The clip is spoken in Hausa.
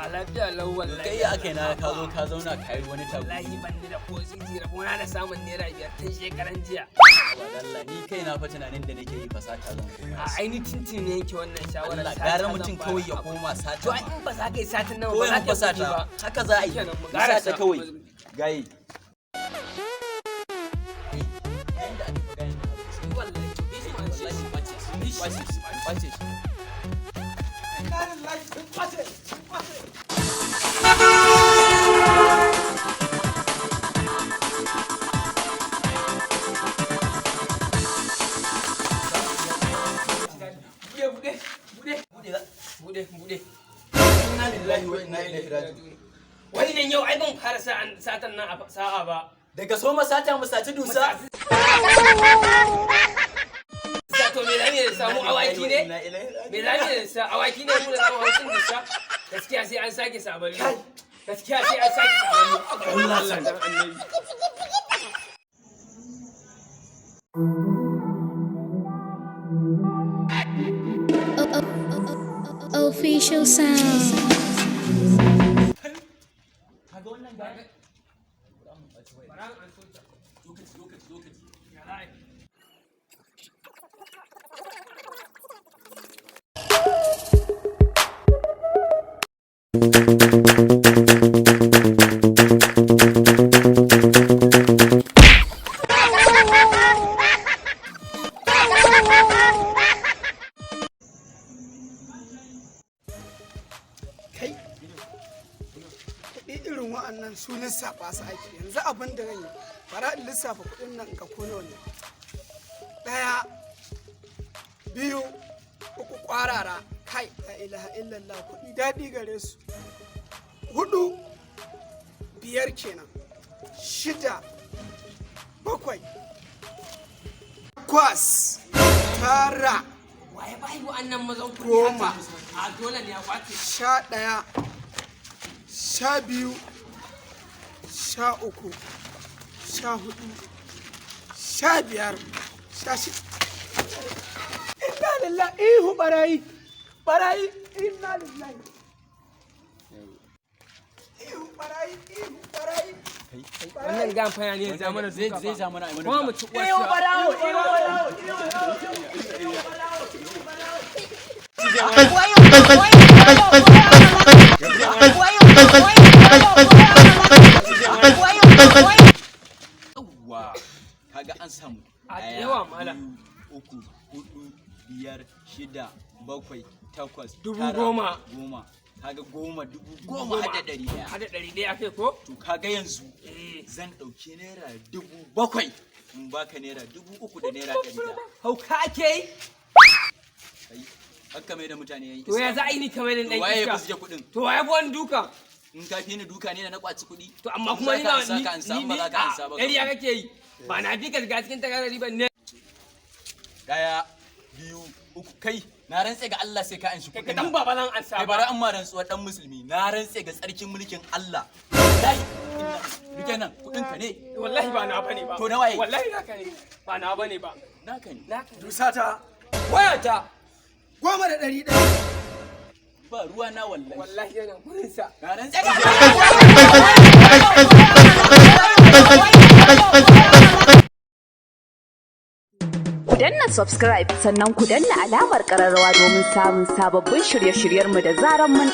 A lafiya lau wallahi. Kai ya aka na ka zo ka zauna ka yi wani tabu. Wallahi ban ni da ko sisi, rabona da samun ₦5 tun shekaran jiya. Allah, ni kai na fa tunanin da nake yi fa sata zan koma. A aini tintin ne yanke wannan shawarar. Allah, Sata gara zan mutum fara. kawai ya koma sata. To ai in ba za ka yi satin nan ko ba za ya ka fa yi kuɗi sata. ba. Haka za a yi. Shikenan, mu Mu karasa. sata kawai. Gaye. Yanda aka fi gayen nan. Wallahi, bi shi ma shi. Wallahi kwace shi. Kwace shi. Kwace shi. Bude, bude, bude. Bude za- Bude, bude. Inna lillahi wa inna ilaihi raji'un. Wannan yau ai ban fara satan nan a sa'a ba. Daga soma sata mu saci dusa. Sa to me zamu yi da samu awaki ne? Me zamu yi da sa awaki ne mu da samu hausin dusa? Gaskiya sai an sake sabon. Gaskiya sai an sake sabon. Allah dan annabi. Official sound. Kaga wannan gayen? Bara an so ta. Lokaci, lokaci, lokaci. Ya za a yi? Kai, kuɗi irin wa'annan su lissafa su ake. Yanzu abin da zan yi, bara in lissafa kuɗin nan in ga ko nawa ne. Ɗaya, biyu, uku, ƙwarara. Kai, la ilaha illallah, kuɗi daɗi gare su. Hudu, biyar kenan, shida, bakwai, takwas, tara, Waye bai wa'annan mazan kuɗi Goma. haka? A dole ne a kwace. 11, 12, 13, 14, 15, 16. Inna lillahi, ihu barayi, barayi, inna lillahi, ihu barayi, ihu barayi. Wannan gan faya ne ya ja mana Zai duka zai ba. ja mana ai mana Kuma duka. mu ci uwar Barawo, ihu barawo, ihu barawo. Yawwa, kaga an samu A ɗaya, yawa, malam. biyu, uku, hudu, biyar, shida, bakwai, takwas, Dubu tara, goma. goma. Kaga goma, 10,000 hada 100. Hada 100 akai ko? To kaga yanzu Eh. zan ɗauki ₦7,000 in baka ₦3,000 da ₦100. Hauka ake yi? Kai, haka mai da mutane yan To ya iska. za a yi ni kamar To ɗan waye ya iska? fuske kuɗin? To waye fi wani duka? In ka fi ni duka ne da na kwaci kuɗi? To amma In kuma za ni ka na ansa, ni ka ansa, in ni ba za ka ansa ba. ƙarya kake yi. Ba na fi ka shiga cikin takardar riban ne. Ɗaya, biyu, uku, kai, na rantse ga Allah sai ka anshi Kai kuɗin ka dan nan. baba zan ansa Kai ba. bara an ma rantsuwar dan musulmi, na rantse ga tsarkin mulkin Allah. Wallahi, rike nan, kuɗin ka ne. Wallahi ba na bane ba. To na waye? Wallahi naka ne. Ba na bane ba. Naka ne. Naka ne. Dusata. Wayata. 10,100. Ba ruwa na wallahi. Wallahi yana gurin sa. Na rantse ga Ku danna subscribe, sannan ku danna alamar kararrawa domin samun sababbin shirye-shiryenmu da zaran mun